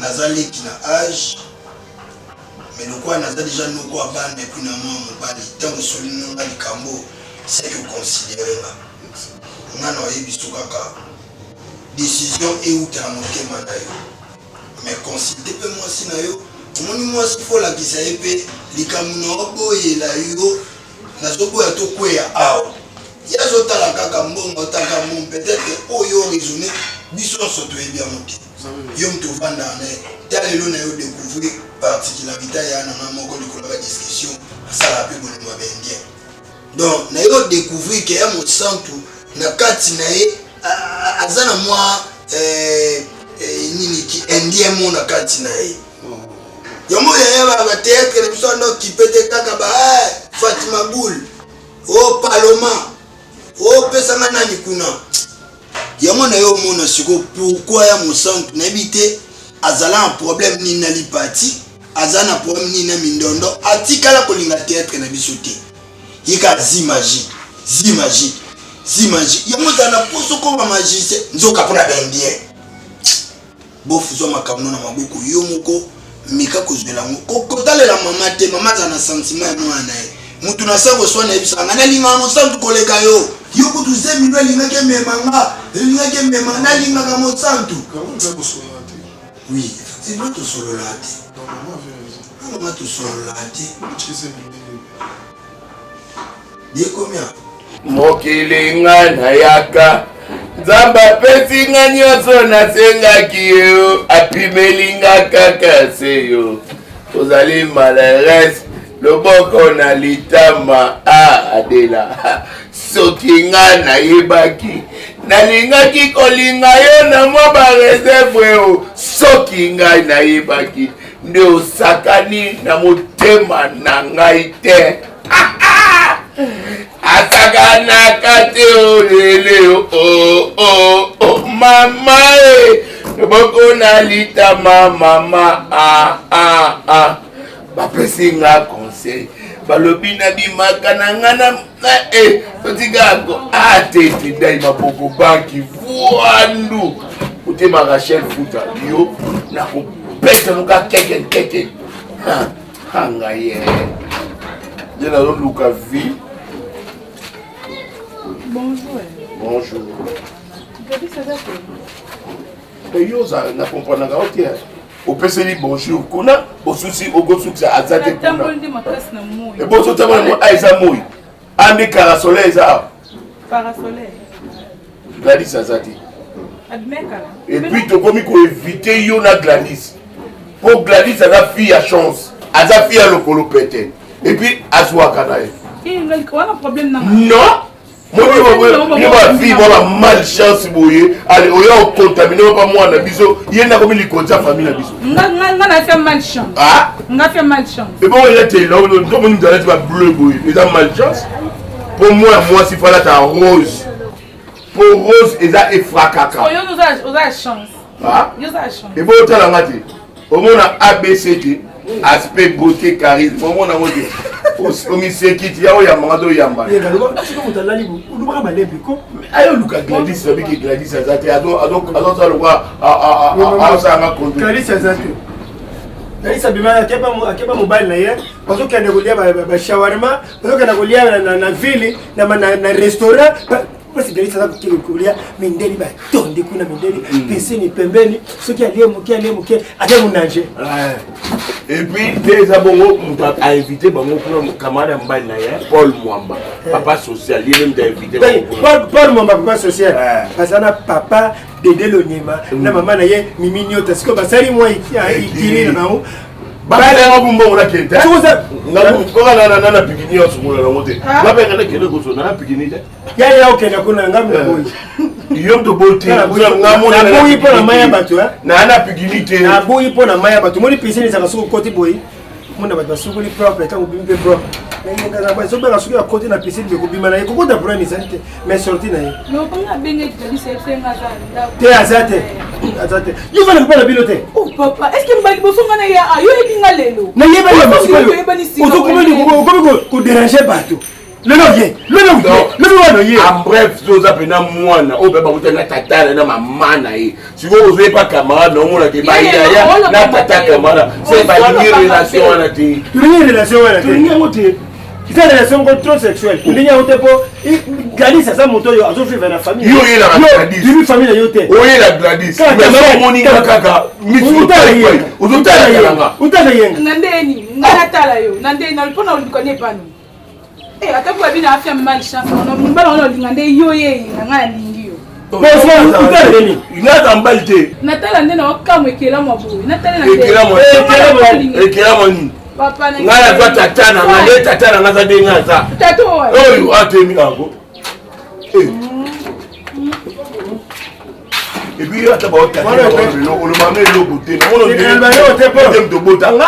Naza leki na age mais lokola naza dejà noko ya bana et puis na mwana mobali tango osoli na nga likambo c'est que oconsidere nga. Nga na oyebiso kaka decision ewuta na motema na yo mais consulte pe mwasi na yo. Omoni mwasi faut olakisa ye pe likambo na oboyela yo Nazoboya tokweya awa. Ye azotala kaka mbongo, ataka mbongo. Peut-être oyo yo raisonner, biso nyonso toyebi yango te. Yo moto ovandaka na ye. Ta lelo na yo découvrir particularité ya na nga moko likolo ya ba discussion asalaka mpe bolingo ya ba indien. Donc na yo découvrir que ya mosantu na kati na ye aza na mwa eh, eh, nini ki indien mo na kati na ye. Yango yaya ba ba théâtre na biso ando kipe te kaka ba eh, Fatima Boule oh Paloma oh pesa nga nani kuna yango na yo omona siko pourquoi ya mosantu nayebi te azala na problème nini na lipati aza na problème nini na mindondo atikala kolinga théâtre na biso te ye kaka zi magique zi magique zi magique yango ozala na poso okoma magicien nzoka mpona baindien Bof zwa makambo na maboko yo moko meka kozwela yango kotalela mama te mama aza na sentiment ya mwana na ye mutu na sa koswana yebisaka nga nalingaka mosantu koleka yo yo kutu zemi no elingaki emema nga elingaki emema nalingaka mosantu oui effectivement tosololaka te mama tosololaka te Mokili nga nayaka Nzambe apesi nga nyonso nasengaki yo apimeli nga kaka se yo ozali malheureuse loboko na litama a ah, Adela soki nga nayebaki nalingaki kolinga yo na mwa bareserve o soki ngai nayebaki nde osakani na motema na ngai te asakanaka te olele o oh, o oh, oh, mama e loboko na litama mama ah, ah, ah. bapesi nga conseil balobi nabimaka na nga na e totikako a te te dai maboko banki vuandu motema rachel futa yo nakopesa noka keke keke anga ye nde nazoluka vie. Bonjour. Bonjour. Yo oza na comprenaka yo te opeseli bonjour kuna osusi okosukisa aza te kuna eboso otambola mo a eza moi a nde carasoleil eza awa Gladys aza te et puis tokomi koevite yo na Gladys mpo Gladys aza fille ya chance aza fille ya lokolo pete et puis azwaka na ye non moni bafille mwa ba malchance boye ale oya okontamine pa mwana biso ye nde akomi likonzi ya famille na biso ebongo eza te tomoni moto alati ba bleu boye eza malchance mpo mwana mwasi fo alata rose mpo rose eza efrakaka ebo otala nga te omona abc te aspect beauté charisme omona yango te omiseki ti ya oyamba nga toyamba ayo luka gladys abiki gladys aza te azosala lokwa azosala nga gladys aza te gladys abima akeba mobali na ye bazokende kolia bashawarma bazokende kolia na ville na restaurant mpasi gladys aza kokende kolia mindeli batondi kuna mindeli pisini pembeni soki alie moke alie moke ake monange epuis te eza bongo moto ainvite bango kuna camarade ya mobali na ye paul mwamba eh. papa social ye nde moto ainvite paul mwamba papa social eh. aza na papa dede lonyema na mama na ye mimi nyota sikoyo basali mwa ikili na bango balenga kumbongo na kende te na pikini nyonso kuna nango te babenga na kende kozwa na pikini te ya ya okenda kuna nga mina boyi yo moto boyi te naboyi mpo na mai ya bato naa na pikini te naboyi mpo na mai ya bato omoni piscine ezalaka soki okoti boyi mona bato basukoli propre ntango obimi mpe propre ezobenga soki akoti na piscine mpe kobima na ye kokota problème ezali te mais sorti na ye te aza te aza te yo vana papa na bino te oh, nayebani okomi koderange bato. Lelo ye, lelo ye, lelo wana ye. En bref, so oza pena mwana oyo pe bakuta na tata na na mama na ye. Sikoyo ozoye pa camarade na omona ke ba yaya na tata camarade. C'est balingi relation wana te. Tolingi relation wana te. Tolingi yango te. Eza relation moko trop sexuelle. Tolingi yango te po Gladys aza moto oyo azo vivre na famille. Yo oyelaka Gladys. Yo famille na yo te. Oyela Gladys. Mais omoni nga kaka misu ozotala yenga. Otala yenga. Na ndeni, nga natala yo. Na ndeni, na mpona oluka ne pano. Eh, ata kuba bino afia mal chance wana mobali wana olinga nde yo ye nga ngai alingi yo. Otala nini? Naza mobali te. Natala nde na okamwa ekelamu ya boye. Natala na ekelamu ekelamu nini? Ngai nazwa tata na ngai nde tata na ngai aza ndenge aza. Oyo atemi yango. Epuis yo ata baotaelo oloba na eloko te namonate tobotanga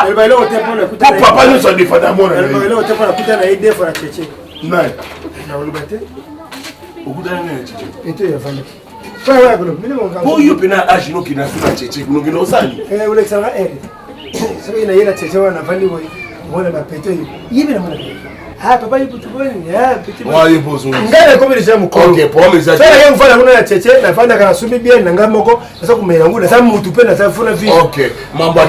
po papa nyonso adefanda mwana nani okutana nani na cheche po yo mpena age nokende asu na cheche nokende osali olekisanga ere soki naye na cheche wana navandi boye mona bapeto yo yebi na mona Ah, papa ibutu boni ah petit ngai nakomi deja mokolo nake kofanda kuna na cheche nafandaka nasumbi bien na ngai moko naza komela yango naza mutu mpe naza fona vie ok mambo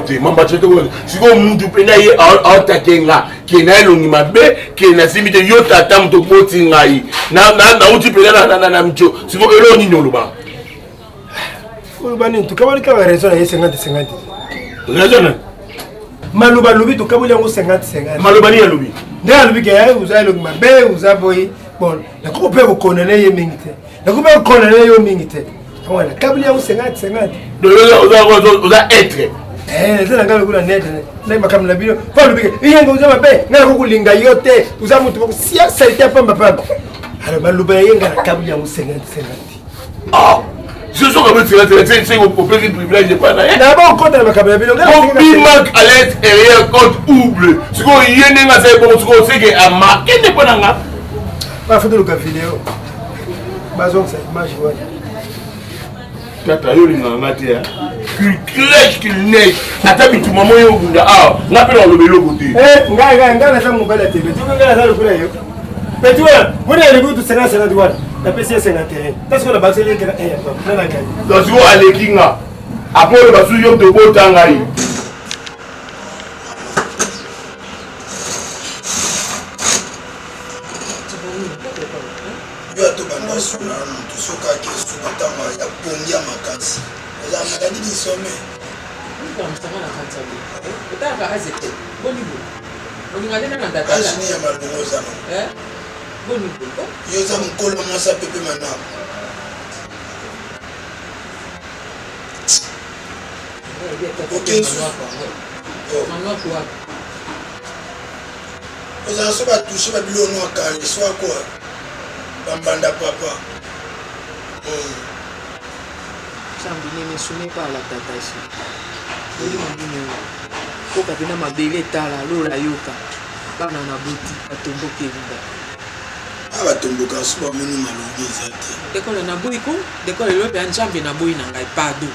te mambo achete sikoyo mutu mpe na ye aotake nga ke na elongi mabe ke nasimbi te yo tata moto oboti ngai nauti mpena na mtio sikoyo eloo nini oloba oloba nini tokaboli kaka raison na ye 50 50 raison na maloba alobi tokaboli yango 50 50 maloba nini alobi nde alobi ke oza elongi mabe oza boye bon nakoki mpe kokondane ye mingi te nakoki mpe kokondane yo mingi te yango nakaboli yango 50 50 oza être eza na ngai lokola nete na makambo na bino mpo alobi ke iyenga oza mabe ngai nakoki kolinga yo te oza motu moko sia salite ya pamba pamba alors maloba ya ye ngai nakaboli yango 50 50 Ah! soki obetela opesi privilège epai na ye na bokota na makambo na bino obimak à l'intérieur compte double sikoyo ye ndenge asali bongo sikoyo seke amarke nde mpo na nga bafoto luka video bazongisa image wana tata yo olingaka nga te qu'il crèche qu'il neige ata bituma moi yo obunda awa nga mpe na oloba eloko te ngai ngai ngai naza mobali ya tebe soki ngai naza lokola yo petit wana moni ya libutu 50 50 wana napesi ye 51 parce que nabakiseli ye kaka ya papa nana ngai donc sikoyo aleki nga apres oyo basusu yo tobota ngai yo ato banda osula na moto soki ake suka ntango ya pongi ya makasi eza maladi disome azini ya malongo oza na yo oza mokolo mwasi apepe manako ozala so batouche babiloko no akale so akoa bambanda papa Nzambe ne me soumets pas à la tentation. Molimo nini oyo? Koka pena mabele tala lola yoka. Bana na boti batombokeli nga. Ah batomboka so bamoni malongi eza te. Dekole naboyi ko dekole lelo ya Nzambe naboyi na ngai pardon.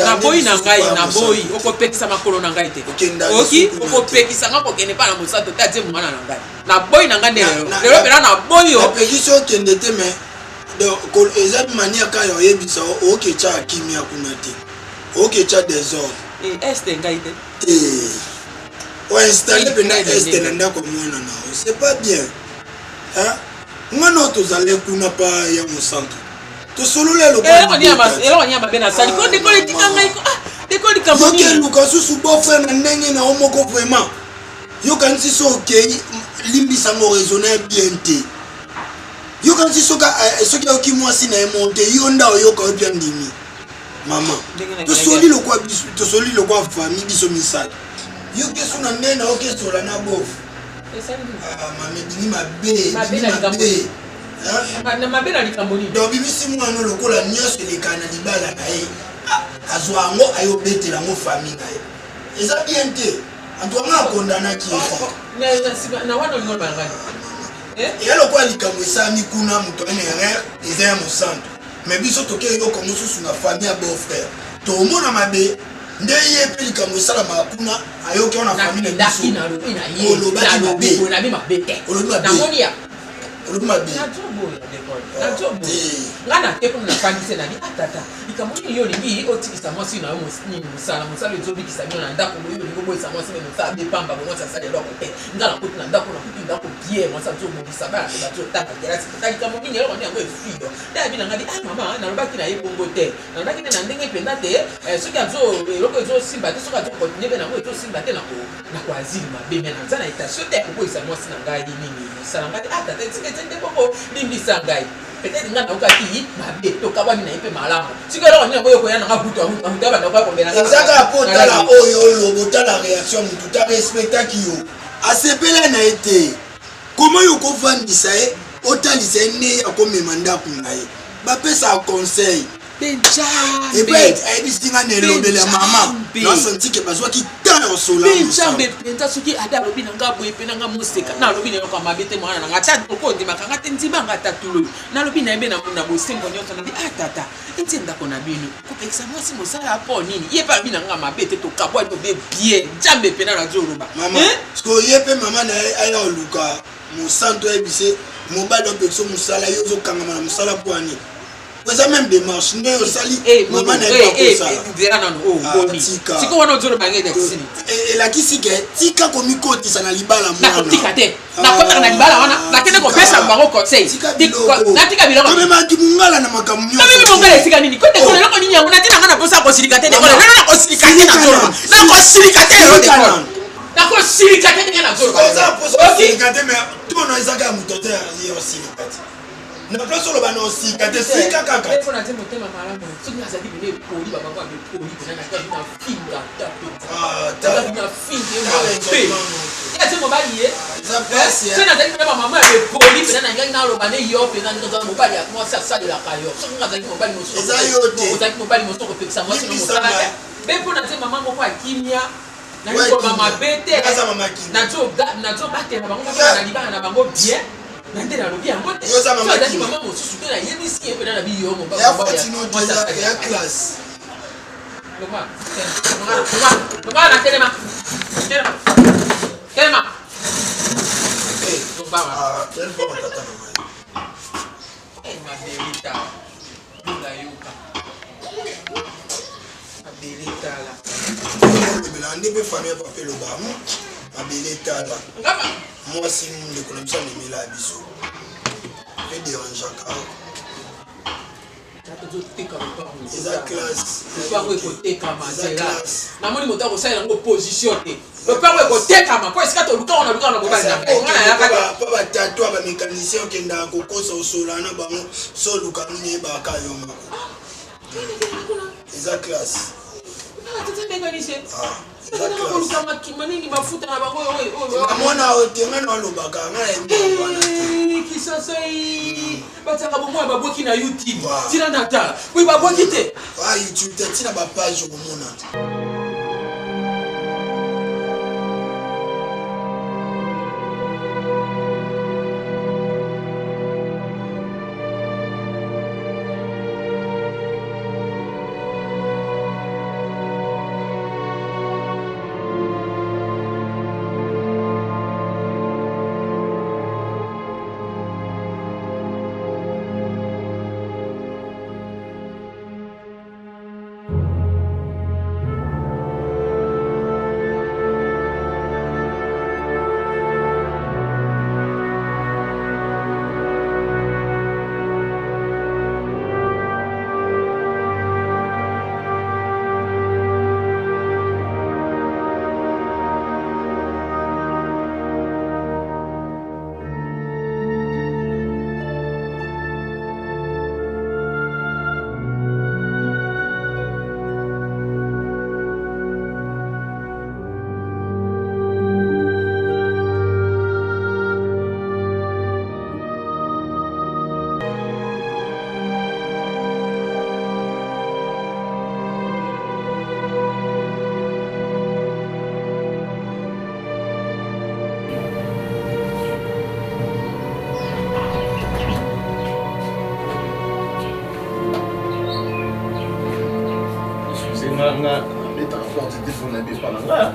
Naboyi na ngai naboyi okopekisa makolo na ngai te. Oki okopekisa nga kokende pa na mosanto te atie mwana na ngai. Naboyi na ngai nde lelo. Lelo pena naboyi yo. Napekisi okende te mais donc eza manière kaka ya oyebisa oketya kimia kuna te oketya desordre eh, este ngai te te oinstalle mpenza este na ndako ya mwana na yo c'est pas bien mwana oyo tozali kuna pa ya mosantu tosolola eloko nini mabe nasali ko ndeko etika ngai ko ah, ndeko likambo nini yokeluka susu beau-frère na ndenge na yo moko vraiment yokanisi so okei limbisa ngo raisonne bien te yokanisi soki eh, ayoki mwasi na ye moko te yo nda oyoka yo mpe andimi mama tosoli lokwa biso tosoli lokwa famille biso misato yo keso na nde na okesola na bof ah, mama ebimi mabe ebimi mabe mabe na likambo nini donc bimisi mwana lokola nyonso eleka na libala na ye ah, azwa yango aye obetela yango famille na ye eza bien te antuka nga akondanaki ye oh, oh. na wana olingo loba na ngai eh? Eya lokola likambo esalami kuna moto aye na erreur eza ya mosantu mais biso toke yoka mosusu na famille ya beau frère tokomona mabe. Nde ye mpe likambo esalamaka kuna, ayoki wana famille na biso. Olobaki mabe. Olobi mabe. Olobi mabe. Nga na te kuna nafandisi na bi atata ah, likambo nini yo olingi otikisa mwasi na yo nini mosala mosala ezobikisa bino na ndako boye olingi oboyisa mwasi me mosala bepamba bo mwasi asali eloko te nga nakuti na ndako nakuti ndako bien mwasi azobongisa bana mpe bazotanga kelasi tata likambo nini eloko nini yango eswi yo nde abi na nga bi ah mama nalobaki na ye bongo te Nalobaki nde na ndenge mpenza te eh, soki azo eloko ezosimba te, soki azo continue mpe nango ezosimba te, nako nako azili mabe me naza na etation te ya koboyisa mwasi na ngai nini mosala ngai te. Ah tata etika ete nde bongo, limbisa ngai peut-être ngai naokaki mabe, tokabwani na ye mpe malamu. Sikoyo eloko nini yango yo koya na nga hutu hutu hutu abanda koya komela nga eza kaka mpo otala oyo oloba, otala réaction ya motu ta respectaki yo, asepela na ye te. Comment yo okovandisa ye otalisa ye ndenge akomema ndako na ye? Bapesaka conseil epai ayebisi nga na elobeli ya mama nasanti ke bazwaki temps ya kosola. Nzambe mpenza, soki ata alobi na nga boye mpe na nga moseka, nalobi na yoka mabe te mwana na nga, ata oko ondimaka nga te, ndima nga ata tulo. Nalobi na ye mpe na bosembo nyonso, nalobi ah tata, eti ndako na bino kopekisa mwasi mosala mpo nini? Ye mpe alobi na nga mabe te, tokabwani obe bien. Nzambe mpena nazoloba. Mama sikoyo ye mpe mama na ye aya koluka mosantu ayebise mobali opekisa mosala, yo ozokangama na mosala mpo ani? Eza même démarche nde osali eh, mama na ye eh, eh, nzela nano oh, ah, boni sikoyo wana ozoloba nge elakisi nini? Elakisi ke tika komikotisa na libala. Mwana te nakotaka na libala wana, nakende kopesa bango conseil, natika biloko. Tomemaki mongala na makambo nyonso. Tomemi mongala esika nini? Kote kolo eloko nini yango natina nga na posa kosilika te dekolo lelo, nakosilika te, nazoloba nakosilika te lelo dekolo, nakosilika te ndenge nazoloba. Oza posa kosilika te, mais tono ezaka ya moto te ya osilika te na place oloba na osika te, sika kaka. Mpo natie motema malamu, soki nazalaki pene epoli babango ya bepoli mpena nazalaki na finga ata mpenza na finga mabe atie mobali ye soki nazalaki pena bamama ya bepoli mpena nalingaki naloba nde yo mpena ndenge oza mobali ya mwasi asalelaka yo. Soki nga azalaki mobali mosusu, ozalaki mobali mosusu okopekisa mwasi no mosala te. Mpe mpo natie mama moko ya kimia, nalingi koloba mabe te, nazobatela bango na libala na bango bien na nde nalobi yango te. Azalaki mama mosusu te, nayebisi ye mpena na biyo. Mobali telema, telema, telema. Mabele tala, bula yoka mabele tala. Olobela nde mpe famille ya papa eloba mabele tala. Mwasi ndeko na biso amemela ya biso ederangeaka. Eza classe. Lopango ekotekama, zela namoni moto akosalela yango position te. Lopango ekotekama mpo esika toluka wana luka na mobali na ngai nga nayaka. Mpo batato ya bamécanicien okendaka kokosa osola na bango, so oluka nini eyebaka yo moko. Eza classe. Mécanicien koluka manini mafuta na bango. Namona oyo te, ngai nalobaka ngai Kisasa batiaka bomoi babwaki na YouTube ntina natala boye babwaki te. YouTube te, ntina bapage okomona. Excusez nga, nga nabetaka. Porte te fona be pa na nga.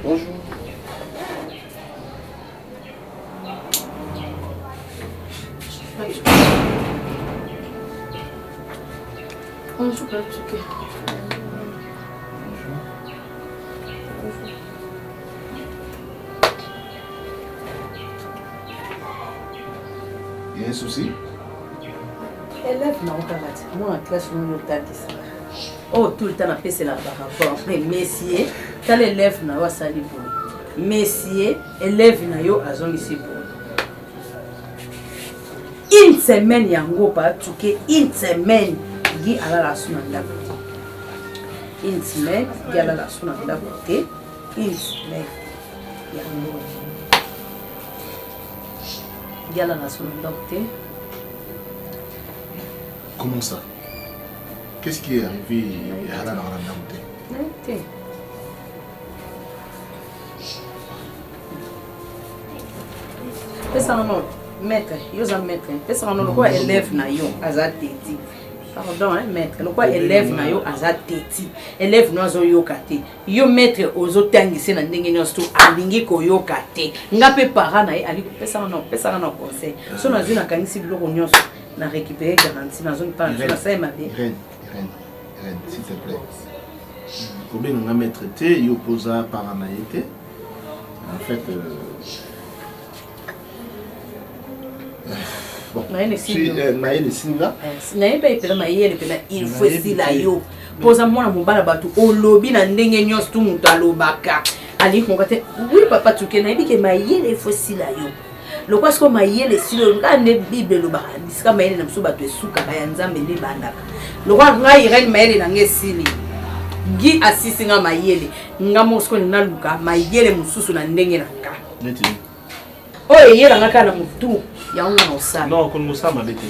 Bonjour. Bonjour, Patuke. Il y a un souci Élève na kaka ti mwana classe nini otangisaka oyo tout le temps napeselaka barapport mais messie tala élève na yo asali boye messie élève na yo azongisi boye une semaine yango patuke une semaine gi alala su na ndako te une semaine gi alala su na ndako te une semaine yango gi alala su na ndako te. Comment ça? Qu'est-ce qui est arrivé alala na ndako te? Te. Pesanga no maître, yo oza maître, pesanga no lokola élève na yo aza teti. Pardon hein maître, lokola élève na yo aza teti. Élève no azoyoka te. Yo maître ozotangise na ndenge nyonso to alingi koyoka te. Nga pe parent na ye ali pesanga no, pesanga no conseil. So nazwi nakangisi biloko nyonso na récupérer garantie nazongi pa na nasali mabe. Irène, Irène, Irène, s'il te plaît. Kobenga nga maître te, yo poza parent na ye te. En fait, euh... bon, mayele esili nga. Nayebi mpena mayele mpena il faut esila yo mpo oza mwana mobala bato olobi na ndenge nyonso tu moto alobaka alingi komoka te. Oui papa tuke, nayebi ke mayele il faut esila yo lokwa sikoyo mayele esili oyo kaka nde bible elobaka bisika mayele na biso bato esukaka ya nzambe nde ebandaka. Lokwa ngai Irene mayele na ngai esili, gi asisi nga mayele nga moko sikoyo naluka mayele mosusu na ndenge na nga oyo eyelanga kaka na motu yango nga na osala. Non, kolinga osala mabe te.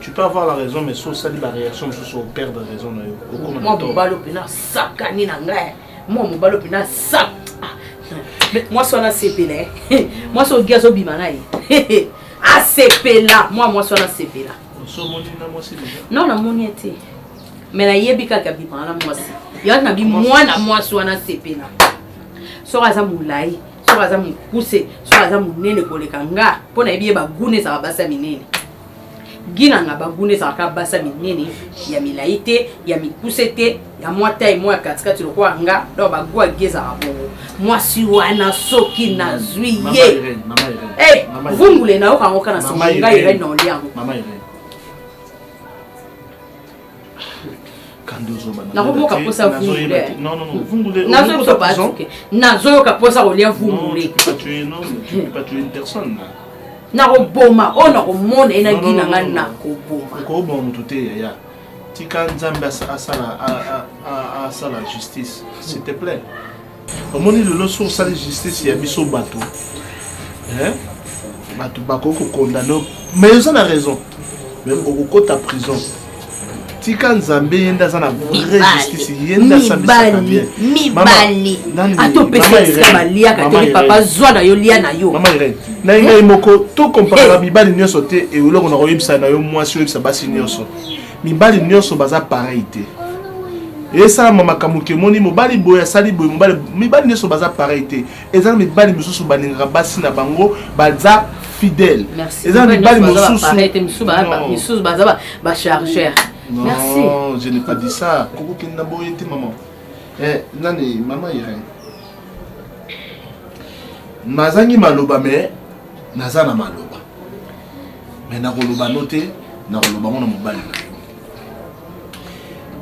Tu peux avoir la raison, mais so osali baréaction mosusu, operdre raison na yo. Mwa mobali mpena asakani na ngai, mwa mobali mpena sak mwasi wana asepela, mwasi ogi azobima na ye asepela, mwa mwasi wana asepela. Non, namoni ye te, mais nayebi kaka abimaka na mwasi yango. Nabi mwana mwasi wana asepela, soki aza molai, soki aza mokuse, soki aza monene koleka nga, mpo nayebi ye baguna ezalaka basi ya minene. Ginanga baguna ezalaka basi ya minene, ya milai te, ya mikuse te, ya mwa tai mwa ya katikati lokola nga. Donc bagwa gi ezalaka bongo. Mwasi wana soki nazwi ye, vungule nayoka yango kaka na sango ngai Irene na olia yango. Nakomoka mposa vungule, nazoyoka mposa kolia vungule. Nakoboma oyo nakomona ye na gi na ngai, nakoboma. Okoboma motu te yaya, tika Nzambe asala justice, s'il te plaît. Omoni lelo so osali justice ya biso bato, bato bakoki kokondane, mais oza na raison, mais okokota prison. Tika Nzambe, ye nde aza na vraie justice, ye nde asambisaka bien. Mibali ata opesa esika baliaka te, papa zwa na yo, lia na yo. Mama Irene, na ngai moko tokomparaka mibali nyonso te. Eloko na koyebisa na yo mwasi, oyebisa basi nyonso, mibali nyonso baza pareil te. Esalama makambo ke omoni mobali boye asali boye, mobali, mibali nyonso baza pareil te. Eza na mibali mosusu balingaka basi na bango, baza fidèle. Eza na mibali mosusu misusu baza bachargeur. Merci. Non, je n'ai pas dit ça. Kokokende na boye te mama. Eh, nani mama Irene, nazangi maloba, mais naza na maloba, mais nakoloba no te, nakoloba ngo na mobali na yo.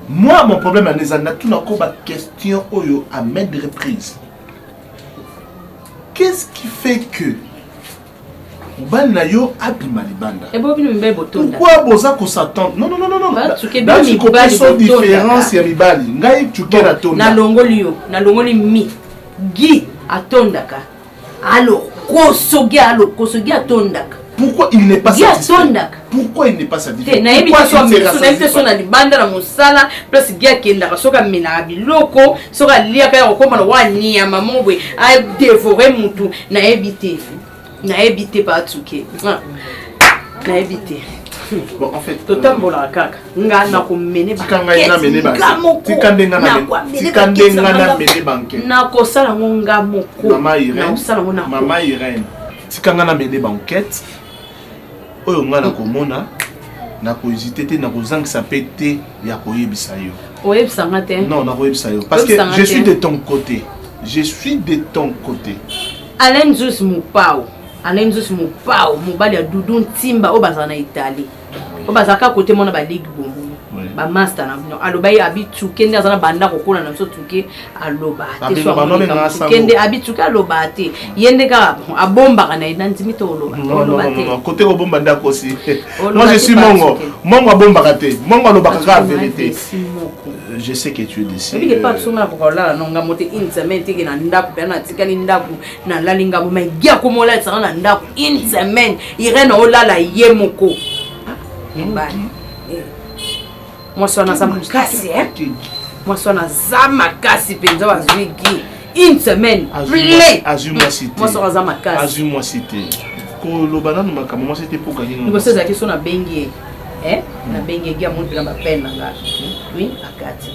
Moi, mon problème ane eza natunako baquestion oyo à maintes reprises: qu'est-ce qui fait que mobali na yo abima libanda? Pourquoi boza kos'attendre? Non, non, non, non, non, kopesa différence ya mibali. Ngai tuke na tonda. Nalongoli yo, nalongoli mi gi atondaka alokoso, gi alokoso, gi atondaka. Pourquoi il n'est pas satisfait? Atondaka. Pourquoi il n'est pas satisfait? Nayebi te so na libanda na mosala place gi akendaka, soki amelaka biloko, soki aliaka ya kokóma lokola niama moko boye adévorer mutu. Nayebi te, nayebi te, patuke, nayebi te. Bon, en fait, euh, totambolaka kaka nga nakomene Tika ngai namene ba- nga moko tika nde nga namene- tika nde nga namene banquette. nakosala yango nga moko Mama Irène, nakosala yango na Mama Irène, tika nga namene banquette oyo nga nakomona nakohésite te nakozangisa mpe te ya koyebisa yo. Oyebisa nga te. Non, nakoyebisa yo parce que Oyebisa nga je te. suis de ton côté. Je suis de ton côté. Alain Nzus Mopao, Alain Nzus Mopao, mobali ya Doudou Ntimba oyo bazala na Italie. Oyo bazala kaka kote mona ba ligue bongo. Ba master na bino. Aloba ye abi tuke nde aza na banda kokola na biso tuke aloba te. Abenga So bano amoneka abenga tuke sango. nde abi tuke aloba te. Ye nde kaka bon, abombaka na ye na ndimi te oloba. Non, non, Oloba non, te. non, côté kobomba nde akosi. Oloba Moi je te suis parce mongo. que- Mongo abombaka te. Mongo alobaka kaka Parce que vérité. déçu moko. Je sais que tu es déçu. Ebike pa biso nga nakoka kolala no ngambo te une semaine teke na ndako mpe natikali ndako nalali ngambo mai gia komolalisanga na ndako une semaine irene olala ye moko mobali Eh. Mwasi wana aza makasi eh? Mwasi wana aza makasi mpenza bazwi gi une semaine plein Azwi mwasi te. Mwasi wana aza makasi. Azwi mwasi te. Koloba nanu makambo mwasi te mpo okangi nanu. Liboso ezalaki so nabengi ye eh? Nabengi ye gi amoni mpena bapene na nga oui akati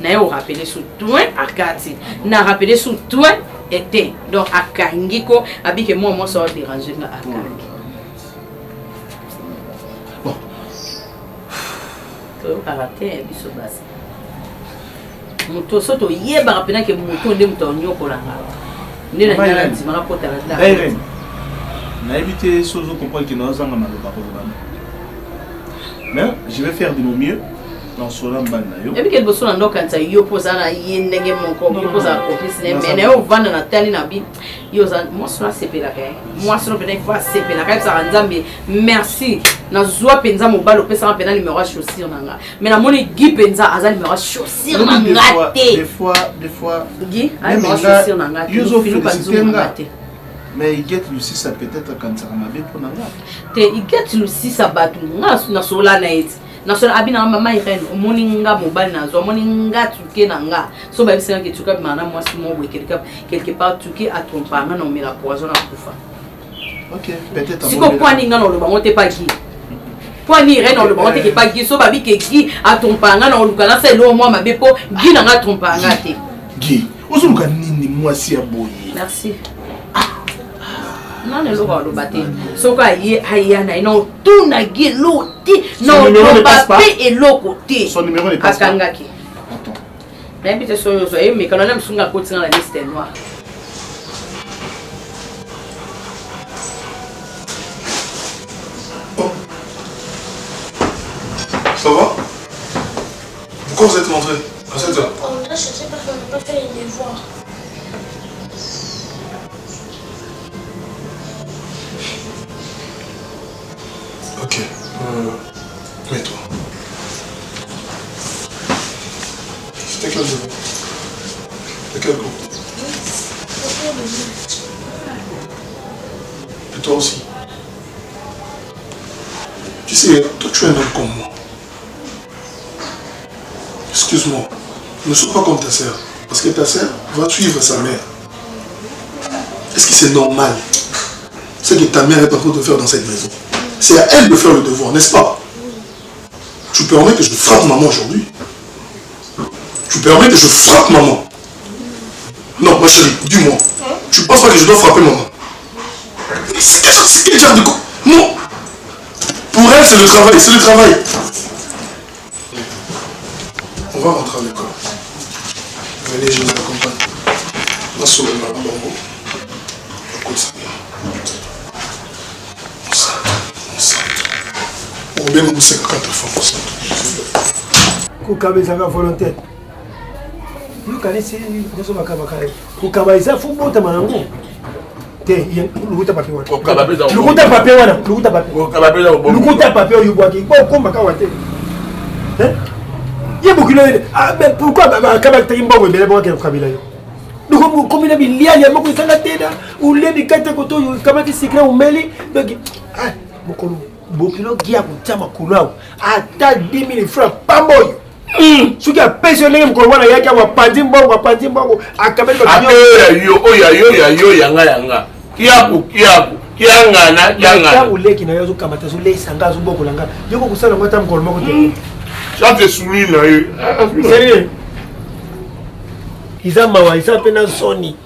naye orappele su toin akati na rappele su toin ete donc akangi ko abike mwa mwasi aoderange nga akangi. Bon. Toyokaka te biso basi moto so toyebaka mpena ke moto nde moto anyokolanga nde na ngai nandima nakota na ndako. Irene, nayebi te soki ozo comprendre ke naozanga maloba koloba. Mais je vais faire de mon mieux dans sola mobali na yo. Ebike liboso na ndokanisa yo mpo oza na ye ndenge moko yo mpo ozala complice na ye mais na ye ovanda na tali na bi yo oza mwasi no asepelaka ye mwasi no mpena ifo asepelaka ayebisaka nzambe merci nazwa mpenza mobali opesaka mpena numero ya chaussure na nga mais namoni gi mpenza aza numero ya chaussure na Des nga fois, te des fois, des fois. Gi aza Même numero ya nga, chaussure na nga te yo ozo Finuka féliciter nzungu na nga. nga te. Mais Igete Lusisa peut-être akanisaka mabe mpo na nga. Te Igete Lusisa bato nga nasola na ye ti nasola abi na nga mama Irene omoni nga mobali nazwa omoni nga tuke na nga so bayebisi nga ke tuke abimaka na mwasi moko boye quelque part tuke atrompaka nga na omela poison na kufa. Ok, peut-être sikoyo amoni- mpo ani nga na oloba ngo te pa gi mpo ani Irene oloba ngo te ke pa gi so babi ke gi atrompaka nga na oluka nasa eloko mwa mabe mpo gi na nga atrompaka nga te. Gi, ozoluka nini mwasi ya boye? Merci nano eloko aloba te soki aye aya na ye na otuna gi eloko te na Son numéro ne oloba passe pas. mpe eloko te. Son numéro ne passe pas. Akangaki nayebi te soki ozwa ye mekano na mosunga akotinga na liste noire. Ça va? Pourquoi vous êtes rentré à cette heure? On a cherché parce qu'on n'a pas fait les devoirs. Ok. Mets-toi. C'était quel devoir? De quel cours? Et toi aussi. Tu sais, toi tu es un homme comme moi. Excuse-moi, ne sois pas comme ta sœur. Parce que ta sœur va suivre sa mère. Est-ce que c'est normal ce que ta mère est en train de faire dans cette maison? C'est à elle de faire le devoir, n'est-ce pas? Tu permets que je frappe maman aujourd'hui? Tu permets que je frappe maman? Non, ma chérie, dis-moi. Tu penses pas que je dois frapper maman? C'est quel genre de co-, Non! Pour elle, c'est le travail, c'est le travail. On va rentrer à l'école. Venez, je vous accompagne. On va sauver maman Bongo. Écoute ça bien. On sent, on sent. On bien nous c'est 4 fois, on sent. Kokaba ezalaka volontaire. Yokanisi nyonso bakabaka kokaba eza fo botama nango te lokuta papier wana. Kokaba mpe eza Lokuta papier wana, lokuta papier. Kokaba mpe eza kobomba. Lokuta papier oyo obwaki, bo okombaka awa te. Hein? Ye bokilo ye, ah, mais pourquoi bakabaki mbongo ebele bongo akende kokabela yo? Donc, okomi na bilialia moko ezanga te na olebi kati koto oyo okamati secret omeli. Donc, ah, mokolo bokilo gi ya kotia makolo awa ata 10 000 francs pamba oyo. Soki apesi yo ndenge mokolo wana ayaki awa, apanzi mbongo, apanzi mbongo, akabeli bato Ate nyonso. oyo ya yo, oyo ya yo, ya yo, ya nga, ya nga. Kiaku, kiaku. Kiangana, kiangana. Ntango leki na yo azokamata azolesa nga azobokola nga yo kokosala yango ata mokolo moko te. Hmm. Chante esuli na ye. Sérieux? Eza mawa, eza mpe na soni.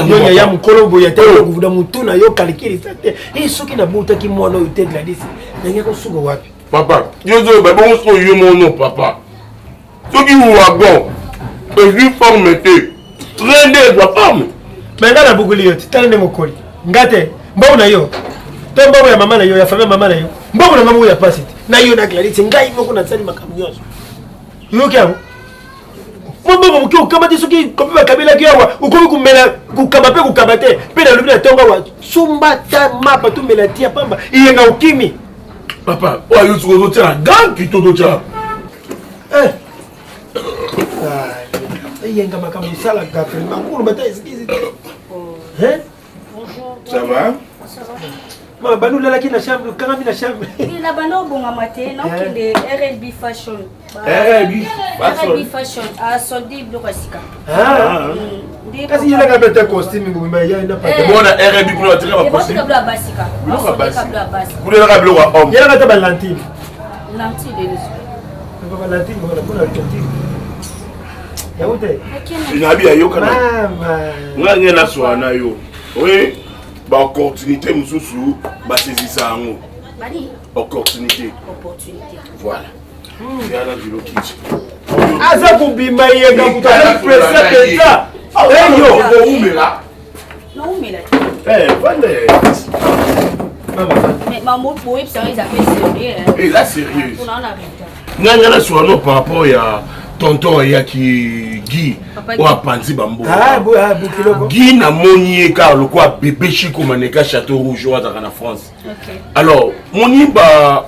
Yo yaya mokolo boye ata kovuda motu na yo calcul eza te. E soki nabotaki mwana oyo te Gladys, ndenge akosuka wapi? Papa, yo ozoba bongo soki yo mono papa. Soki wagon ezwi forme te, train nde ezwa forme. Me nga nabukuli yo te, tala ndenge okoli. Nga te, mbongo na yo to mbongo ya mama na yo ya famille mama na yo, mbongo na nga moko ya pasi te. Na yo na Gladys, ngai moko nasali makambo nyonso. Yoki yango? Mwa mbongo moke okamati soki kopi bakabelaki awa okomi komela kokaba mpe kokaba te mpe nalobi na ntongo awa somba ta mapa tomela ti ya pamba eyenga okimi. Papa, oyo yo soki ozotia na gang to totia Eh. Ah, eyenga makambo esalaka vraiment koloba ta eskize te oh. Ça va? Mama bani olalaki na chambre okangami na chambre na banda obongama te naokende eh. rlb fashion rlb fashion fashion asoldi biloko ya sika ah. mm, kasi yelaka mpe te costume bobima ya na eh. bona rlb kuna batika ba costume biloko ya basi kaka biloko ya basi kuna elaka biloko ya homme yelaka te ba lentille lentille nabi ayokana nga nge naswaa na yo oye baopportunité mosusu basezisa yango opportunité voilà yana bilokiti aza kobima yenga moto aza presse mpenza eyo oumela naumela te eh, vanda eza sérieux ngai ngai nasuka no par rapport ya tonton ayaki guy oyo apanzi bamboka ah, ah, guy namoni ye kaka lokola bebe chiko maneka château rouge oyo azalaka na france alors moni ba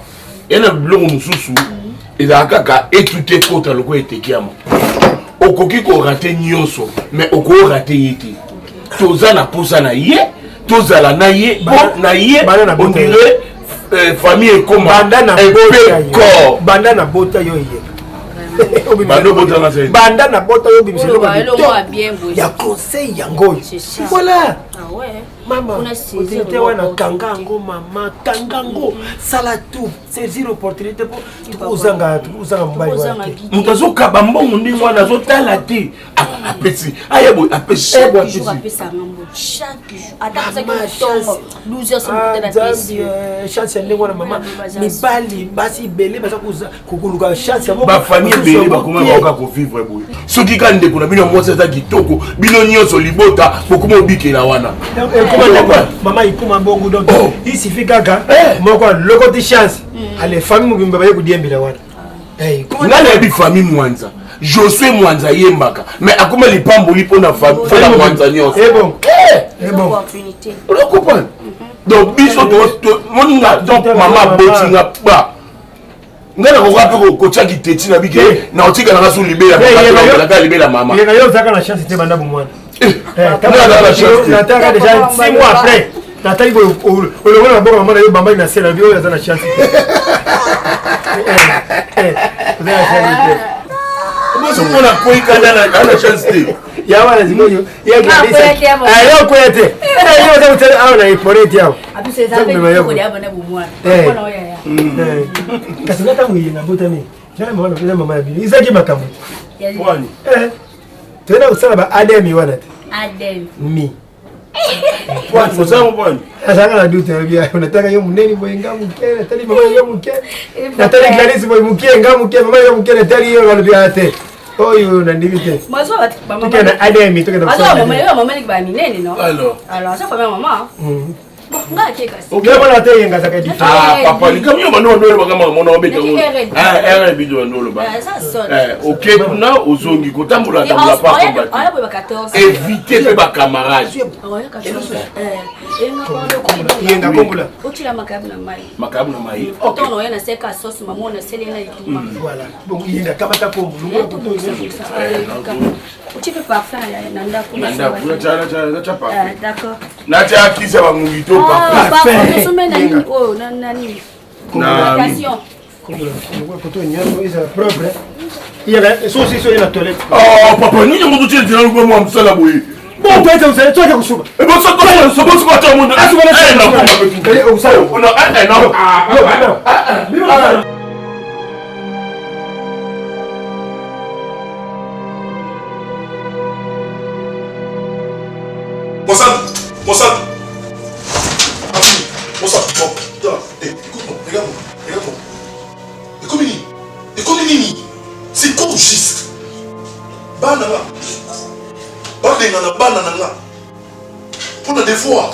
ya na biloko mosusu ezalaka kaka etute ekota lokola etekiama okoki korate nyonso mais okorate ye te toza na posa na ye tozala na ye po na ye ondire euh, famille ekoma corps banda na bota yo ye banda na bota yo bimisa eloko ya conseil yango oyo voilà ah mama autorité wana kanga yango mama kanga yango sala tout saisir opportunité mpo tokozanga tokozanga mobali wana te moto azokaba mbongo ndenge wana azotala te apesi aya boye apesi chance ya ndenge wana mama mibali basi ebele baza kokoluka chance yango bafamille ebele bakoma bakoka kovivre boye soki kaka ndeko na bino ya mwasi aza kitoko bino nyonso libota bokoma obikela wana mama ekoma bongo donc oh. il suffit kaka eh. moko alokoti chance mm. ale famille mobimba baye kodiembela wana ah. eh, nga nayebi famille mwanza josue mwanza ayembaka mais akoma lipamboli mpo na mwanza nyonso okoprendre donc biso moninga donc mama aboti nga ba nga nakoka mpe kotya kiteti na bike eh. na otika nanga su libela kaka libela mama yo ozalaka na chance te banda bomwana eh. eh, nataka déjà 6 mois après natali boye olongola maboko mama na yo bambali na se na bi oyo aza na chance te oza na chance te ozomona koikana na chance te ya wana sikoyo ya Gladys ayo kwea te yo oza kotala awa na epolete awa kasi nga ntango eyenga botami na mama ya bino ezaki makambo toyenda kosala ba adm wana te mi azalaka na dute nataka yo monene boye nga moke natali mama yo moke natali Gladys boye moke nga moke mama yo moke natali yo balobi te oyo nandimi te tokenda na adm tokenda kosala te yenga azaka papa likambo yo bando bando olobaka makambo na obeta rb bando oloba oke kuna ozongi kotambola tambola pa évite mpe bacamarade yenga kombola makayabu na mai voilà bongo yenga kamata kombo longola koto otie mpe parfum na ndako na ndako natya parfum d'accord natya kisi ya bangungi to parfum tosombe na nini oyo na nini communication koto nyonso ezala propre iyaka sosi soki na toilette oh papa nini yango totie nzela lokola mwa mosala boye. Mosantu, Mosantu. Mosantu, bon, écoute-moi, regarde-moi, regarde-moi. Ekomi nini? Ekomi nini? C'est quoi au juste? Bana nga. Babengana bana na nga. Mpo na devoir.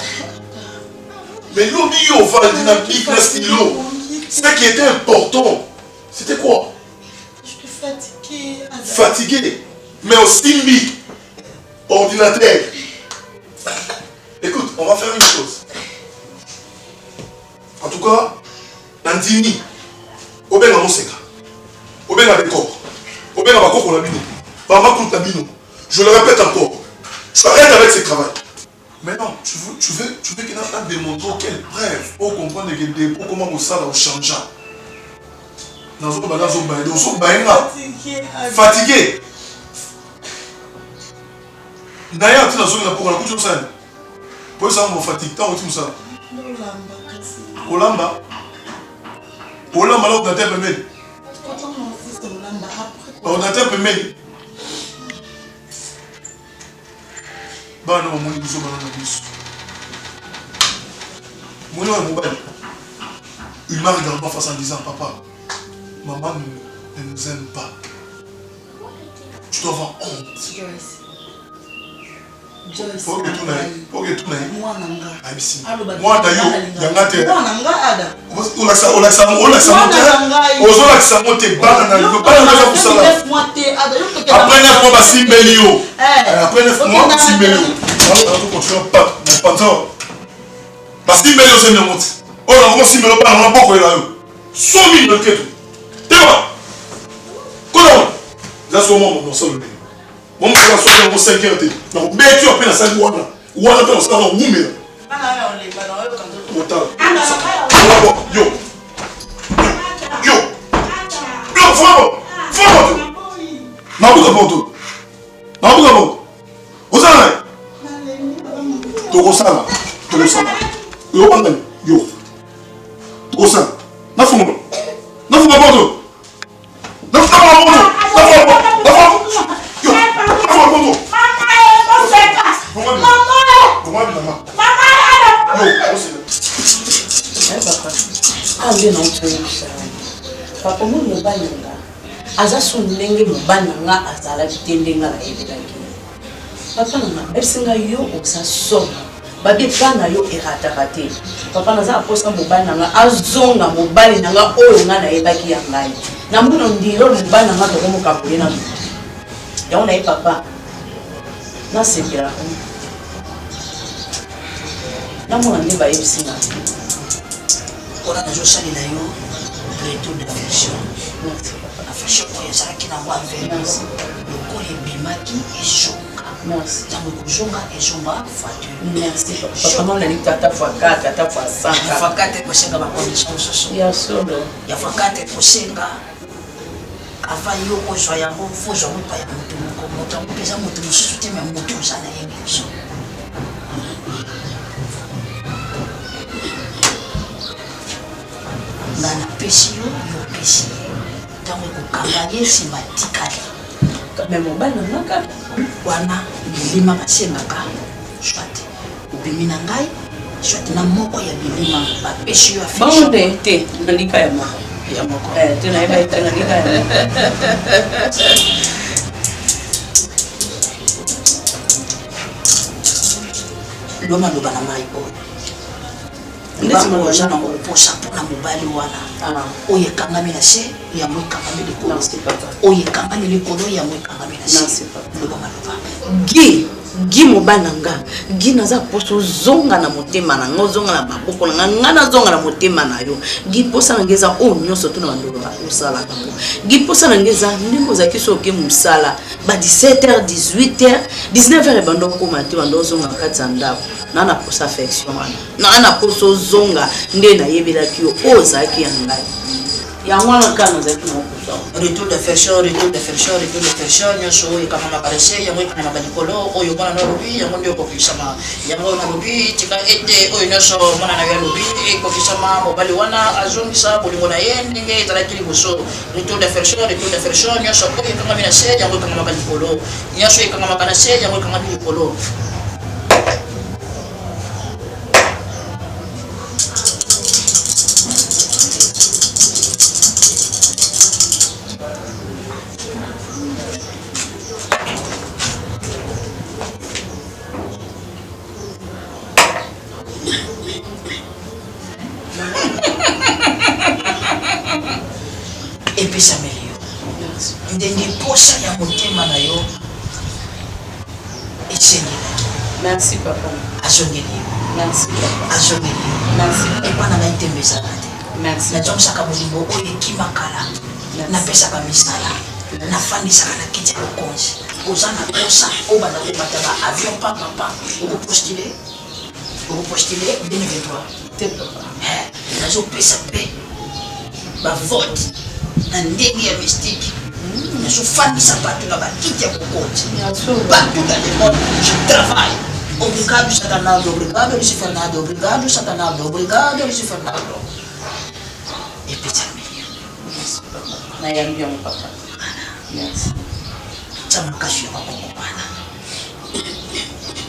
Mais lobi yo ovandi na bic na stylo. Ce qui était important, c'était quoi? J'étais fatiguée. Fatiguée. Mais osimbi ordinateur. Écoute, on va faire une chose. En tout cas, nandimi obenga moseka obenga decor obenga bakoko na bino bamakuta na bino je le répète encore tu arrêtes avec ce travail Maintenant, tu veux, tu veux, tu veux qu'il a démontré quelle preuve pour comprendre que dépôt comment mosala ochangea. Nazoba nazoba ozoba nga fatigué. D'ailleurs, tu nazongi na poko nakuti osala po ezanga mo fatigue ntango oti mosala kolamba kolamba na ordinateur pembeni ordinateur pembeni bana bamoni biso bana na biso moni oyo mobali il m'a regardé en face en disant papa maman ne nous aime pas tu dois avoir honte mwana yo yanga te ozolakisa yango te bana na yo bana na yo kosala après 9 mois basimbeli yo eh. après 9 mois basimbeli yo panza basimbeli yo zemi yango te oyo nango bosimbeli yo bana na bokolela yo somi loketo tema kona eza somo mosolo ndenge Bomosala soki yango 5 heures te. Nakobeti yo mpe nasali wana. Wana mpe nasala wumela. Otala. Yo. Yo. Yo, fama. Fama tu. Nabuka porto. Nabuka porto. Ozala na ye. Tokosala. Tokosala. Yo bangani. Yo. Tokosala. Nafungola. Nafungola porto. Nde na otoyebisa papa omoni mobali na nga aza so ndenge mobali na nga azalaki te ndenge nayebelaki papa na nga ayebisi nga yo oza somo babi epa na yo erataka te papa naza na mposa mobali na nga azonga mobali na nga oyo nga nayebaki ya ngai namona ondire mobali na nga tokomokaboye na moto yango naye papa nasepela namona nde bayebisi nga mpona nazosalela yo retour d'affection affection oyo ezalaki na mwa envers lokola ebimaki ezonga ntango ekozonga ezonga fois deux merci papa mama nali tata fois 4 ata fois 100 fois 4 ekosenga bacondition mosusu ya solo ya fois 4 ekosenga avant yo kozwa yango fo ozwa yango epai ya moto moko moto yango mpenza moto mosusu te me moto oza na ye liboso nga napesi yo yo opesi ye ntango ekokanga ye nsima tikali me mobali na nga kaka wana bilima basengaka soit obimi na ngai soit na moko ya bilima bapesi yo bango te te nalika ya moko ya moko eh, te nayeba te nalika ya moko lomaloba na mai oyo oza nango mposa mpona mobali wana ah. oyo ekangami na se yango ekangami likolo oyo ekangami likolo yango ekangami na se loba maloba gi gi mobali na nga gi naza mposa ozonga na motema na nga ozonga na maboko na nga nga nazonga na motema na yo gi mposa na nga eza oyo nyonso tuna bandolo osalaka yango gi mposa na nga eza ndenge ozalaki so oke mosala ba 17 h 18 h 19 h ebanda okoma te banda ozonga kati ya ndako naa na posa affection wana naa na posa ozonga nde nayebelaki yo oyo ozalaki ya ngai. Yango wana kaka nazalaki na kokuta. Retour d'affection, retour d'affection, retour d'affection, nyonso oyo ekangamaka na se, yango ekangamaka likolo, oyo mwana na alobi, yango nde ekokisama. Yango oyo nalobi, tika ete oyo nyonso mwana na yo alobi ekokisama, mobali wana azongisa bolingo na ye ndenge ezalaki liboso. Retour d'affection, retour d'affection, nyonso oyo ekangami na se, yango ekangamaka likolo. Nyonso ekangamaka na se, yango ekangami likolo. Epesameli yo ndenge posa ya motema na yo esengelaki. Merci papa. Azongeli yo. Merci papa. Azongeli yo. Merci. Epa na ngai tembe ezalaka te. Merci. Nazongisaka bolingo oyo ekima kala. Napesaka misala. Nafandisaka na kiti ya bokonzi. Oza na posa obanda komata ba avion pamba pamba. Okopostule okopostule 2023. Te papa. Eh, nazopesa mpe bavote na ndenge ya mystique. Nazofandisa bato na bakiti ya bokonzi partout dans le monde. Je travaille. Obrigado Satanado, obrigado Luis Fernando, obrigado Satanado, obrigado Luis Fernando. Epesameli yo. Nayambi yango papa. Merci. Tya makasi ya bakoko wana.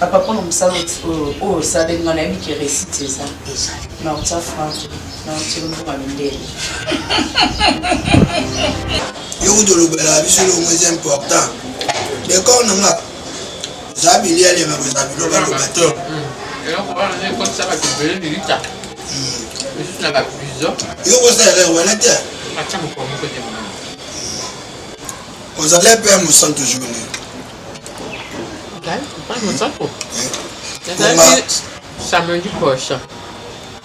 Papa, mpona mosala oyo osaleli nga, nayebi ke réussite eza. Ezali. Na otya franc na otyeli mbongo ya mindele. Yo kutu olobelaka biso elongo eza important. Decor na nga eza bilia lema kozala bilobaloba te. Eloko wana nde ekotisa bato ebele lilita lisusu na baprison. Yo kosala erreur wana te. Atya mokolo moko te mama. Ozali mpe ya mosantu journée. Mosantu nazalaki samedi prochain.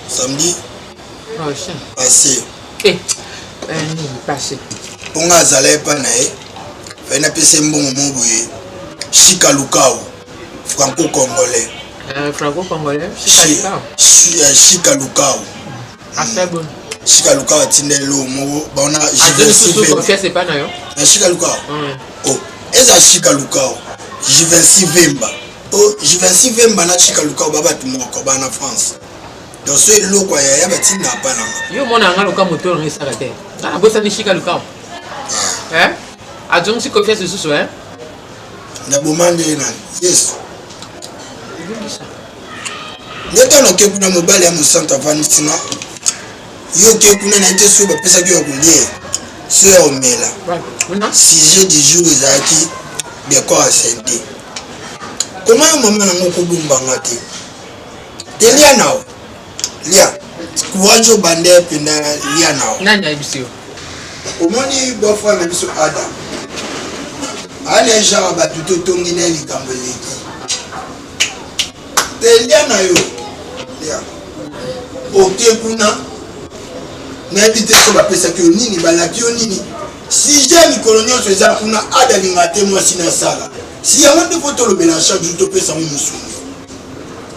Samedi prochain. Passé. Eh, nini passé? Mpo nga azala epa na ye, fai napesa ye mbongo moko boye. Shika Lukau, franco congolais. Franco congolais Shika Lukau. Shika Lukau. Affaire bonne. Shika Lukau atinda eloko moko baona. Confiance epa na yo. Na Shika Lukau. Oh, eza Shika Lukau. Jivency Vemba. Oh, Jivency Vemba na Shika Lukau ba bato moko ba na France. Donc so eloko ya yaya batinda apa na nga. Yo omona nga loka moto na esaka te. Nga nabosani Shika Lukau. Eh? Azongisi confiance lisusu eh? Naboma nde nani? Yesu. Nde ntango nake kuna mobali ya mosantu avandisi nga, yo oke kuna na ye te, soki bapesaki yo ya kolia so ya komela. Sujet du jour ezalaki decor ya sente. Koma yo mama nango okobomba nga te. Te lia nao. Lia. Courage obande mpenza lia nao. Nani ayebisi yo? Omoni beau-frère na biso Adam. Ana genre bato totongi na ye likambo eleki. Te lia na yo. Lia. Oke kuna nayebi te so bapesaki yo nini, balaki yo nini. Sujet ya mikolo nyonso eza kuna. Ada alinga te mwasi nasala si yango nde fo tolobela chaque jour, topesa yango mosuni.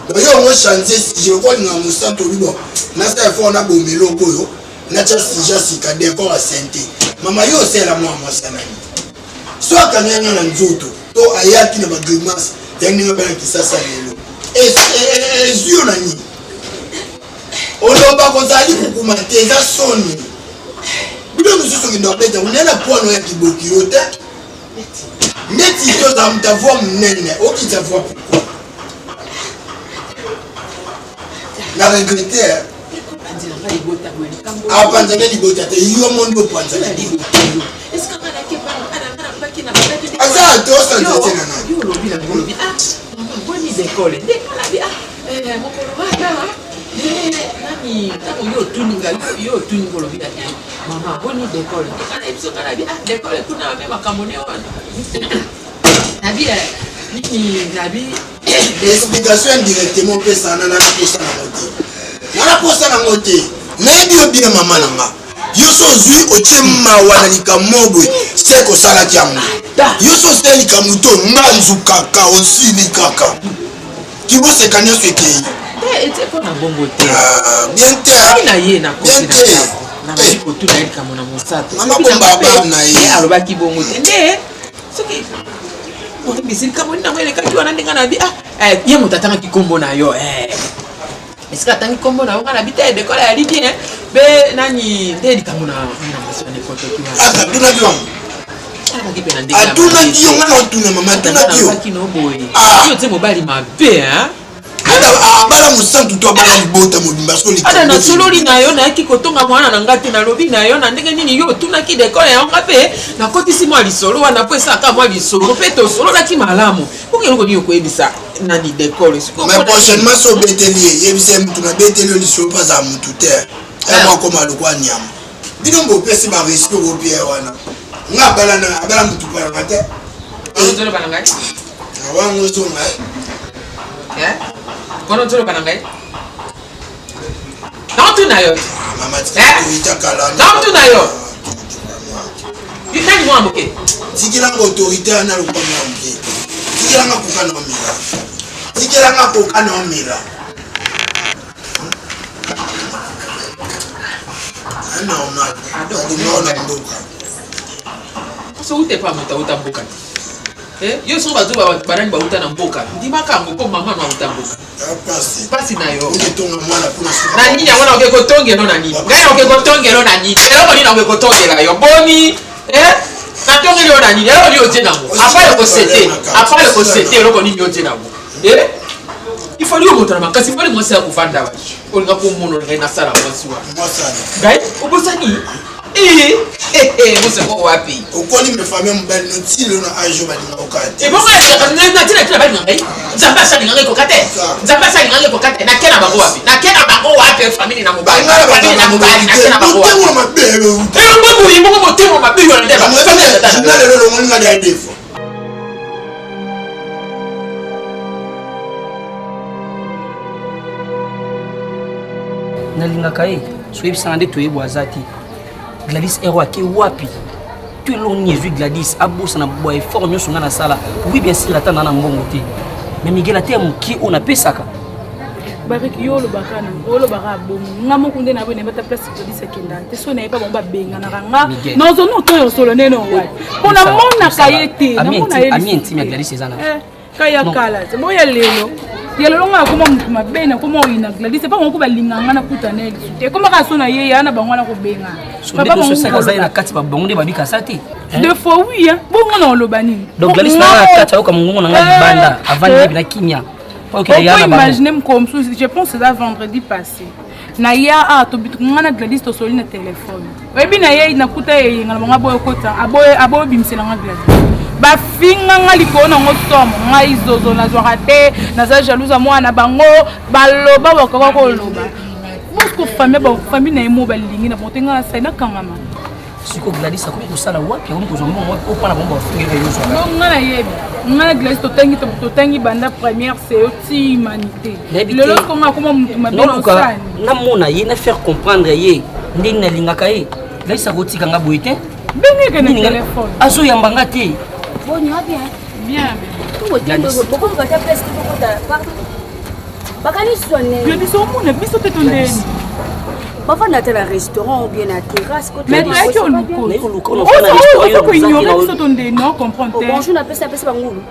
Donc yo yango change sujet lokola olingaka mosantu, olobi bon nasala effort naboma eloko oyo, natya sujet ya sika, decor ya sente. Mama, yo osalela mwana mwasi ya nani? So akangai nga na nzoto to ayaki na bagrimace ya ndenge bana kisasa lelo, ezwi yo na nini? Oloba kozala likukuma te, eza soni. Bino mosusu okende kobeta kuna na pwano ya kiboki yo te, neti tozala moto avoi monene, okitisa voi pourquoi? Na regrete apanzaka libota te, yo mondi opanzaka libota. Aza te osanza te na nani? Yo olobi na olobi ah mama boni dekole ndekalabi ah mokolo wana nani ntango yo otuni ngai, yo otuni ngo olobi na te mama boni dekole ndekala biso nga nabi ah dekole kuna me makambo ne wana nabi nini nabi. Explication indirectement opesana na naposa nango te, nga naposa nango te. Nayebi yo bien mama na nga, yo so ozwi otie mawa na likambo boye, seke osalaki yango. Yo so osala likambo to nga nzukaka osili kaka kiboseka nyonso ekei te, etie mpo na bongo te. Bien te. Na ye na bien te. Nabandi kotuna ye likambo na mosato. Mama bomba bana na ye. Alobaki bongo te nde soki oyebisi likambo nini yango elekaki wana ndenge na bi ah eh, ye moto atangaki nkombo na yo eh. esika atangi nkombo na yo ngai na bi te dekola ya libien be nani nde likambo na na mwasi wana ekotoki wana atunaki wango alobaki mpe na ndenge atunaki yo ngai na otuna mama atunaki yo kino boye yo te mobali mabe hein abala mosantu to abala libota mobimba ada nasololi na yo nayaki kotonga mwana na ngai te nalobi na yo na ndenge nini yo otunaki dekole yango nga mpe nakotisi mwa lisolo wana mpo esalaka mwa lisolo mpe tosololaki malamu bongo eloko nini okoyebisa nani dekole mais prochainement so obeteli ye yebisa ye motu nabeteli yo lisolo mpo azala motu te yango akoma lokwa nyama bino bopesi barespect bopie wana nga abala abala motu palanga te ozoloba na ngai wango ozonga eh? kono ozoloba na ngai naotuna yo naotuna yo nani mwana moke tikelanga autorité wana lokwa mwana moke tikelanga koka na omela tikelanga koka na omela normal na mboka so ute pa moto auta mboka te eh, yo soki bazo banani bauta na mboka ndimaka yango mpo mama no auta mboka mpasi na yo na nini yango nakoki kotongelo na nini ngai nakoki kotongelo na nini eloko nini nakoki kotongela yo boni eh? natongeli yo na nini eloko nini otie nango apart kosete apart kosete eloko nini otie nango eh? ifali yo moto na makasi ifali mwasi ya kovanda wapi olinga komona ngai nasala mwasi wana ngai obosani moseko wapi okoli me famille mobali no ti lelo na age oyo balinga oka te ebongo na tina tina balinga ngai nzambe asalinga ngai ekoka te nzambe asalinga ngai ekoka te nake na bango wapi nake na bango wapi famille na mobali famille na mobali nake na bango wapi motema mabe elongo boye bongo motema mabe yo na nde ba lelo longoli nga ya defo nalingaka ye soyebisanga nde toyebwa aza te gladys ero ake wapi to eloko nini ezwi gladys abosana bwa effort nyonso ngai nasala oui bien sûr ata naa na mbongo te mais miguel ata ya moke oyo napesaka bariki yo olobaka na olobaka bongo nga moko nde naboye nayeba ta place gladys akendaka te so nayeba bango babenganaka nga nazoni otoyo solo nde no wapi mpo namonaka ye te namona ye ami intime ya gladys eza na eh. Kaya kala te boya lelo ya lelo nga akoma motu mabe nakoma oyina gladys epa bango balinga nga nakuta na ye lisu te ekoma kaka so na ye ya na bango wana kobenga azali na kati bango nde babikasa te deux fois oui bongo na oloba nini donc gladys na kati ayoka mongongo na nga libanda avandi yebi na kimia okoimagine mokolo mosusu je pense eza vendredi passé na ya a nga na gladys tosoli na telefone oyebi na ye nakuta ye eyenga na bango aboyi okota aboyi obimisela nga gladys bafinga nga likolo nango somo ngai zozo nazwaka te naza jalouse ya mwana bango baloba bakoka koloba mosko famille na ye mo balingi na bango te ngai nasali nakangama sikoyo gladys akomi kosala wapi akomi kozwa mbongo wapi oyo mpana bango bafingaka yo ozwaka donc ngai nayebi ngai na gladys totangi totangi banda première seyo ti humanité lelo siko ngai akoma motu mabe naluka namona ye na faire comprendre ye ndenge nalingaka ye gladys akotika nga boye te bengeke na telefone azoyamba nga te boni wa bien bien bokomoka ta place te bokota pardon bakani sone gladys omona biso te tondeni bafanda ata na restaurant ou bien na terrasse mais toyaki oluka koignore biso tondeni no comprendre te bonjour napesi napesi bangulu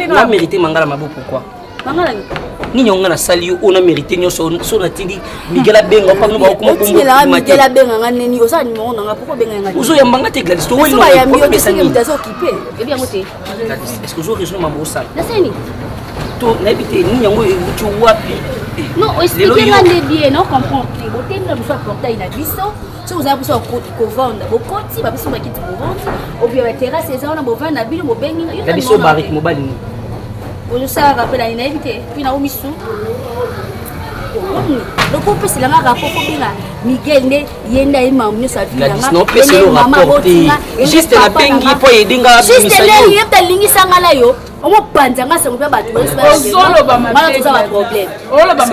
na mérité mangala mabo pourquoi mangala nini yango nga nasali yo oyo na mérité nyonso so natindi miguel abenga opakino bakokomaotindelaka miguel abenga nga neni oza nimero nanga poko obenga nga ozoyamba nga te gladys toyambi yo te seke moto aza okipe ebi yango te est ce que ozo raisonne mambo osala nasali to nayebi te nini yango euti wapi non explike nga nde bien no comprendre te botemi na biso ya portail na biso soki ozala biso kovanda bokoti babiso bakiti bovandi obia baterrasse eza wana bovanda bino bobengi na biso barik mobali nini ozosala rappel ani nayebi te mpe na omisu omoni loko opesela nga rapport kobenga miguel nde ye nde aye makambo nyonso avinangajiste nabengi mpo ayedinga juste nde ye mpe alingisa nga na yo omopanza nga sango mpe bato ozoloba toza baproblème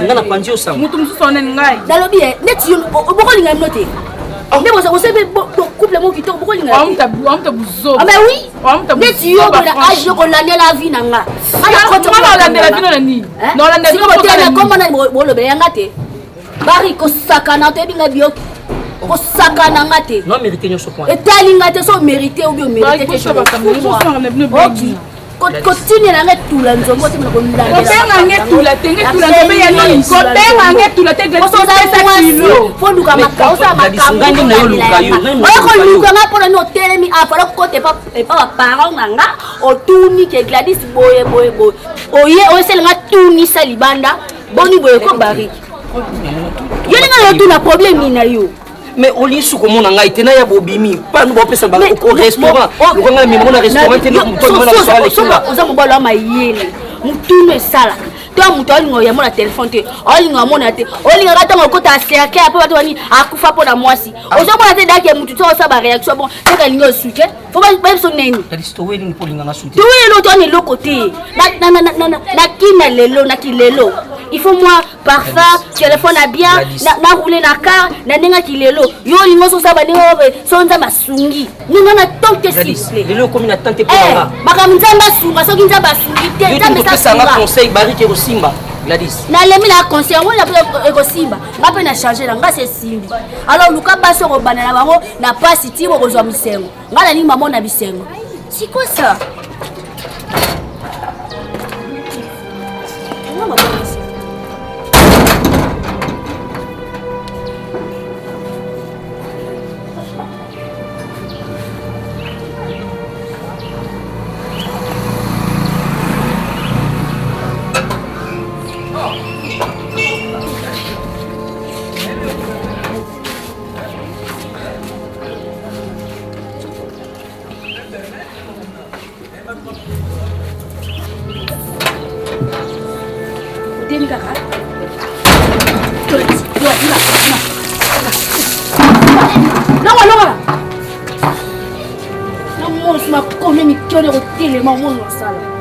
nga napanzi yo sango moto mosusu oneni ngai nalobi ye neti yo bokolinga bino te nde bosabi couple moko kitoko bokolinga buzoba oui neti yo bona age yo kolandela vie na nga olandela bino na nini sikoyo botelema komona bolobela yanga te. Bari kosakana toyebi nga bio kosakana nga te. Non mérité nyonso point. Etali nga te so mérité ou bien mérité te. Ok. Kotinela nga etula nzombo te kobenga nga etula te nga etula nzombo ya nini kobenga nga etula te foluka makambookoluka nga mpona nini otelemi afala kokota epa baparent na nga otuni ke gladys boye boye boye oye oyeselinga tunisa libanda boni boye ko bariki yo ndenge naotuna problème nini na yo mais olingi su komona ngai te naya bobimi pano baopesa restaurant lokola ngai memako na restaurant te oza mobali wa mayele motunu esalaka to moto aolinga oyambo na telefone te olinga amona te olingaka ntango okota cercueil mpo bato bani akufa mpo na mwasi ozomona te dake motu to osala baréaction bon soki alingi osute fo bayebiso nini toweli eloko towana eloko te na kina lelo na kilelo il faut moi parfum telefone ya bien na roule na car na ndenge ya kilelo yo olingi ososala bandenge so nzambe asungi ninga na temps te lelo okomi na temps te mpo makambo nzambe asunga soki nzambe asungi te nzambe esasanga conseil barike ekosimba Gladys. Nalembi na conseil yango ekosimba nga mpe na change na nga se esimbi alors luka basi okobanda na bango na pasi ti bokozwa bisengo nga nalingi bamona bisengo c'est quoi ça Otemi kaka. Longa longa. Namonsi makomi mikio na kotelema omoni wasala.